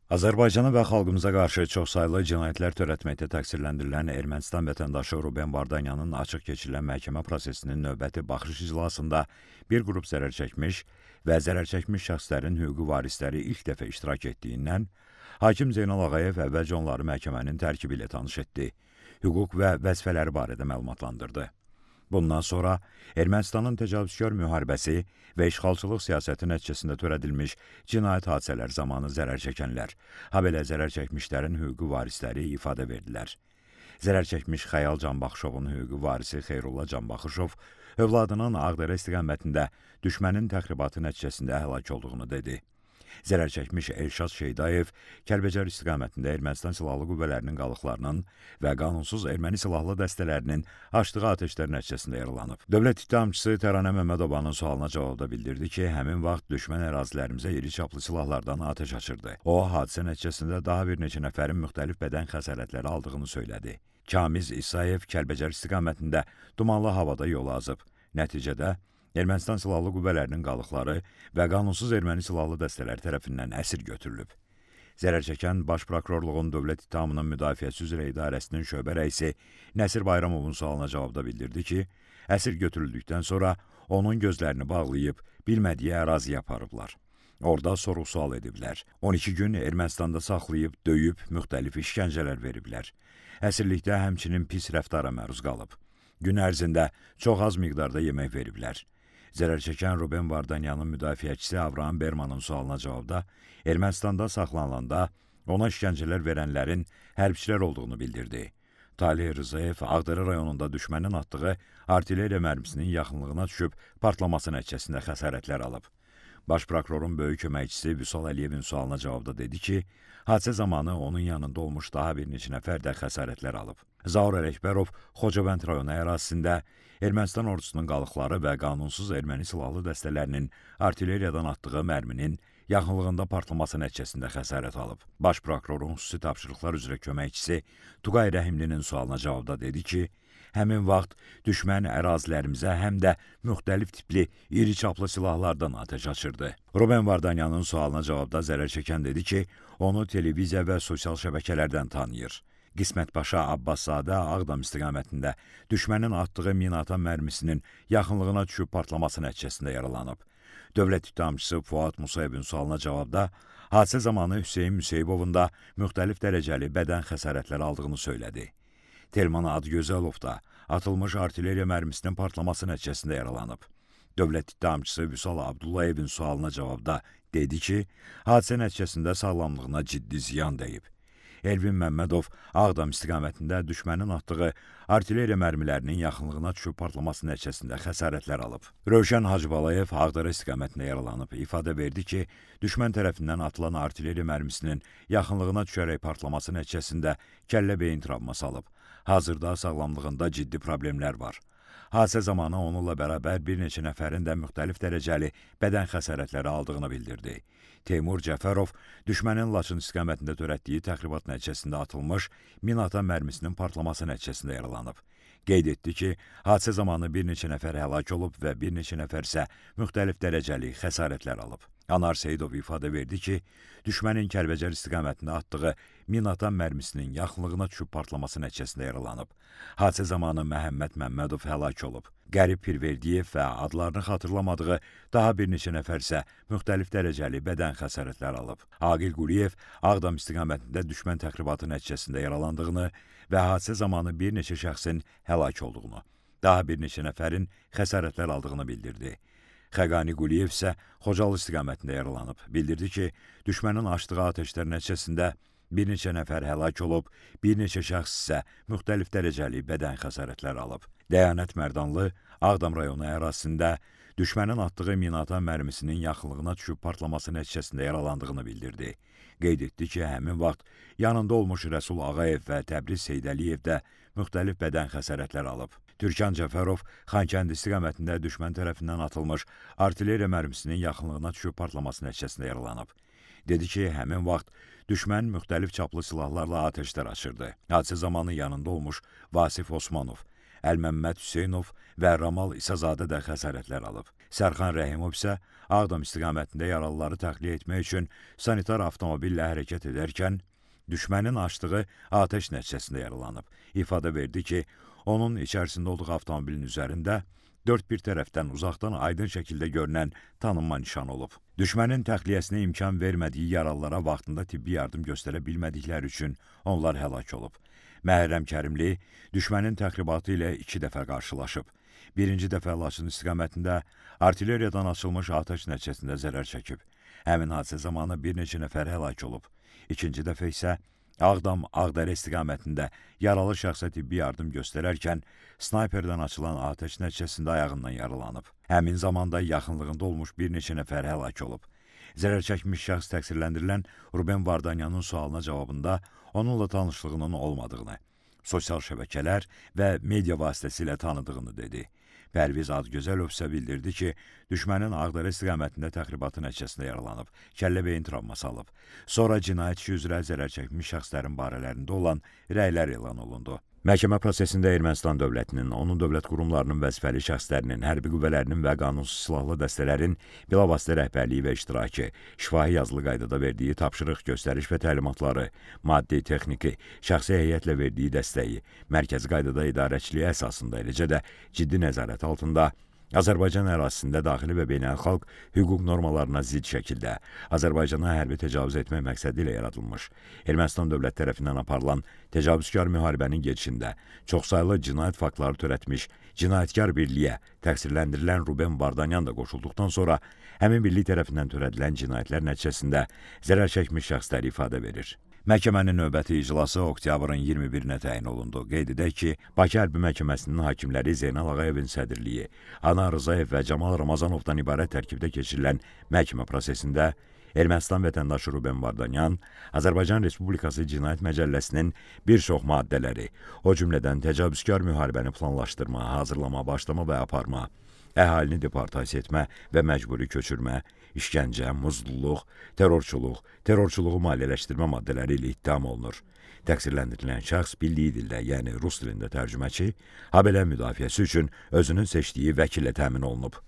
Azərbaycana və xalqımıza qarşı çoxsaylı cinayətlər törətməkdə təqsirləndirilən Ermənistan vətəndaşı Ruben Vardanyanın açıq keçirilən məhkəmə prosesinin növbəti baxış iclasında bir qrup zərərçəkmiş və zərərçəkmiş şəxslərin hüquqi varisləri ilk dəfə iştirak etdiyindən hakim Zeynal Ağayev əvvəlcə onları məhkəmənin tərkibi ilə tanış etdi, hüquq və vəzifələri barədə məlumatlandırdı. Bundan sonra Ermənistanın təcavüzkar müharibəsi və işğalçılıq siyasəti nəticəsində törədilmiş cinayət hadisələri zamanı zərər çəkənlər, habelə zərər çəkmişlərin hüquqi varisləri ifadə verdilər. Zərər çəkmiş Xəyal Canbaxşovun hüquqi varisi Xeyrullah Canbaxışov övladının Ağdərə istiqamətində düşmənin təxribatı nəticəsində həlak olduğunu dedi. Zərər çəkmiş Elşad Şeydayev Kəlbəcər istiqamətində Ermənistan silahlı qüvvələrinin qalıqlarının və qanunsuz erməni silahlı dəstələrinin açdığı atəşlər nəticəsində yaralanıb. Dövlət ittihamçısı Təranə Məmmədovanın sualına cavabda bildirdi ki, həmin vaxt düşmən ərazilərimizə iri çaplı silahlardan atəş açırdı. O, hadisə nəticəsində daha bir neçə nəfərin müxtəlif bədən xəsarətləri aldığını söylədi. Kamiz İsayev Kəlbəcər istiqamətində dumanlı havada yol azıb. Nəticədə Ermənistan silahlı qüvvələrinin qalıqları və qanunsuz erməni silahlı dəstələri tərəfindən əsir götürülüb. Zərər çəkən Baş Prokurorluğun Dövlət İttihamının Müdafiəsi üzrə İdarəsinin şöbə rəisi Nəsir Bayramovun sualına cavabda bildirdi ki, əsir götürüldükdən sonra onun gözlərini bağlayıb bilmədiyi əraziyə aparıblar. Orada sorğu-sual ediblər. 12 gün Ermənistanda saxlayıb, döyüb, müxtəlif işgəncələr veriblər. Əsirlikdə həmçinin pis rəftara məruz qalıb. Gün ərzində çox az miqdarda yemək veriblər. Zərər çəkən Ruben Vardanyanın müdafiəçisi Avram Bermanın sualına cavabda Ermənistanda saxlanılanda ona işgəncələr verənlərin hərbçilər olduğunu bildirdi. Taleh Rzayev Ağdərə rayonunda düşmənin atdığı artilleriya mərmisinin yaxınlığına düşüb partlaması nəticəsində xəsarətlər alıb. Baş prokurorun böyük köməkçisi Vüsal Əliyevin sualına cavabda dedi ki, hadisə zamanı onun yanında olmuş daha bir neçə nəfər də xəsarətlər alıb. Zaur Ələkbərov Xocavənd rayonu ərazisində Ermənistan ordusunun qalıqları və qanunsuz erməni silahlı dəstələrinin artilleriyadan atdığı mərminin yaxınlığında partlaması nəticəsində xəsarət alıb. Baş prokurorun xüsusi tapşırıqlar üzrə köməkçisi Tuqay Rəhimlinin sualına cavabda dedi ki, həmin vaxt düşmən ərazilərimizə həm də müxtəlif tipli iri çaplı silahlardan atəş açırdı. Ruben Vardanyanın sualına cavabda zərər çəkən dedi ki, onu televiziya və sosial şəbəkələrdən tanıyır. Qismət Paşa Abbaszadə Ağdam istiqamətində düşmənin atdığı minaatan mərmisinin yaxınlığına düşüb partlaması nəticəsində yaralanıb. Dövlət ittihamçısı Fuad Musayevin sualına cavabda hadisə zamanı Hüseyn Müseyibovun da müxtəlif dərəcəli bədən xəsarətləri aldığını söylədi. Telman Adıgözəlov da atılmış artilleriya mərmisinin partlaması nəticəsində yaralanıb. Dövlət ittihamçısı Vüsal Abdullayevin sualına cavabda dedi ki, hadisə nəticəsində sağlamlığına ciddi ziyan dəyib. Elvin Məmmədov Ağdam istiqamətində düşmənin atdığı artilleriya mərmilərinin yaxınlığına düşüb partlaması nəticəsində xəsarətlər alıb. Rövşən Hacıbalayev Ağdərə istiqamətində yaralanıb. İfadə verdi ki, düşmən tərəfindən atılan artilleriya mərmisinin yaxınlığına düşərək partlaması nəticəsində kəllə beyin travması alıb. Hazırda sağlamlığında ciddi problemlər var. Hadisə zamanı onunla bərabər bir neçə nəfərin də müxtəlif dərəcəli bədən xəsarətləri aldığını bildirdi. Teymur Cəfərov düşmənin Laçın istiqamətində törətdiyi təxribat nəticəsində atılmış minaatan mərmisinin partlaması nəticəsində yaralanıb. Qeyd etdi ki, hadisə zamanı bir neçə nəfər həlak olub və bir neçə nəfər isə müxtəlif dərəcəli xəsarətlər alıb. Anar Seyidov ifadə verdi ki, düşmənin Kəlbəcər istiqamətində atdığı minaatan mərmisinin yaxınlığına düşüb partlaması nəticəsində yaralanıb. Hadisə zamanı Məhəmməd Məmmədov həlak olub. Qərib Pirverdiyev və adlarını xatırlamadığı daha bir neçə nəfər isə müxtəlif dərəcəli bədən xəsarətləri alıb. Aqil Quliyev Ağdam istiqamətində düşmən təxribatı nəticəsində yaralandığını və hadisə zamanı bir neçə şəxsin həlak olduğunu, daha bir neçə nəfərin xəsarətlər aldığını bildirdi. Xəqani Quliyev isə Xocalı istiqamətində yaralanıb. Bildirdi ki, düşmənin açdığı atəşlər nəticəsində bir neçə nəfər həlak olub, bir neçə şəxs isə müxtəlif dərəcəli bədən xəsarətləri alıb. Dəyanət Mərdanlı Ağdam rayonu ərazisində düşmənin atdığı minaatan mərmisinin yaxınlığına düşüb partlaması nəticəsində yaralandığını bildirdi. Qeyd etdi ki, həmin vaxt yanında olmuş Rəsul Ağayev və Təbriz Seyidəliyev də müxtəlif bədən xəsarətləri alıb. Türkan Cəfərov Xankəndi istiqamətində düşmən tərəfindən atılmış artilleriya mərmisinin yaxınlığına düşüb partlaması nəticəsində yaralanıb. Dedi ki, həmin vaxt düşmən müxtəlif çaplı silahlarla atəşlər açırdı. Hadisə zamanı yanında olmuş Vasif Osmanov, Əlməmməd Hüseynov və Ramal İsazadə də xəsarətlər alıb. Sərxan Rəhimov isə Ağdam istiqamətində yaralıları təxliyə etmək üçün sanitar avtomobillə hərəkət edərkən düşmənin açdığı atəş nəticəsində yaralanıb. İfadə verdi ki, onun içərisində olduğu avtomobilin üzərində dörd bir tərəfdən uzaqdan aydın şəkildə görünən tanınma nişanı olub. Düşmənin təxliyəsinə imkan vermədiyi yaralılara vaxtında tibbi yardım göstərə bilmədikləri üçün onlar həlak olub. Məhərrəm Kərimli düşmənin təxribatı ilə iki dəfə qarşılaşıb. Birinci dəfə Laçın istiqamətində artilleriyadan açılmış atəş nəticəsində zərər çəkib. Həmin hadisə zamanı bir neçə nəfər həlak olub. İkinci dəfə isə Ağdam Ağdərə istiqamətində yaralı şəxsə tibbi yardım göstərərkən snayperdən açılan atəş nəticəsində ayağından yaralanıb. Həmin zamanda yaxınlığında olmuş bir neçə nəfər həlak olub. Zərər çəkmiş şəxs təqsirləndirilən Ruben Vardanyanın sualına cavabında onunla tanışlığının olmadığını, sosial şəbəkələr və media vasitəsilə tanıdığını dedi. Pərviz Adıgözəlov isə bildirdi ki, düşmənin Ağdərə istiqamətində təxribatı nəticəsində yaralanıb, kəllə beyin travması alıb. Sonra cinayət işi üzrə zərər çəkmiş şəxslərin barələrində olan rəylər elan olundu. Məhkəmə prosesində Ermənistan dövlətinin, onun dövlət qurumlarının vəzifəli şəxslərinin, hərbi qüvvələrinin və qanunsuz silahlı dəstələrin bilavasitə rəhbərliyi və iştirakı, şifahi yazılı qaydada verdiyi tapşırıq, göstəriş və təlimatları, maddi, texniki, şəxsi heyətlə verdiyi dəstəyi, mərkəzi qaydada idarəçiliyi əsasında, eləcə də ciddi nəzarət altında Azərbaycan ərazisində daxili və beynəlxalq hüquq normalarına zidd şəkildə Azərbaycana hərbi təcavüz etmək məqsədi ilə yaradılmış Ermənistan dövlət tərəfindən aparılan təcavüzkar müharibənin gedişində çoxsaylı cinayət faktları törətmiş cinayətkar birliyə təqsirləndirilən Ruben Vardanyan da qoşulduqdan sonra həmin birlik tərəfindən törədilən cinayətlər nəticəsində zərər çəkmiş şəxslər ifadə verir. Məhkəmənin növbəti iclası oktyabrın 21-nə təyin olundu. Qeyd edək ki, Bakı Hərbi Məhkəməsinin hakimləri Zeynal Ağayevin sədrliyi, Anar Rzayev və Camal Ramazanovdan ibarət tərkibdə keçirilən məhkəmə prosesində Ermənistan vətəndaşı Ruben Vardanyan Azərbaycan Respublikası Cinayət Məcəlləsinin bir çox maddələri, o cümlədən təcavüzkar müharibəni planlaşdırma, hazırlama, başlama və aparma, əhalini deportasiya etmə və məcburi köçürmə, işgəncə, muzdulluq, terrorçuluq, terrorçuluğu maliyyələşdirmə maddələri ilə ittiham olunur. Təqsirləndirilən şəxs bildiyi dildə, yəni rus dilində tərcüməçi, habelə müdafiəsi üçün özünün seçdiyi vəkillə təmin olunub.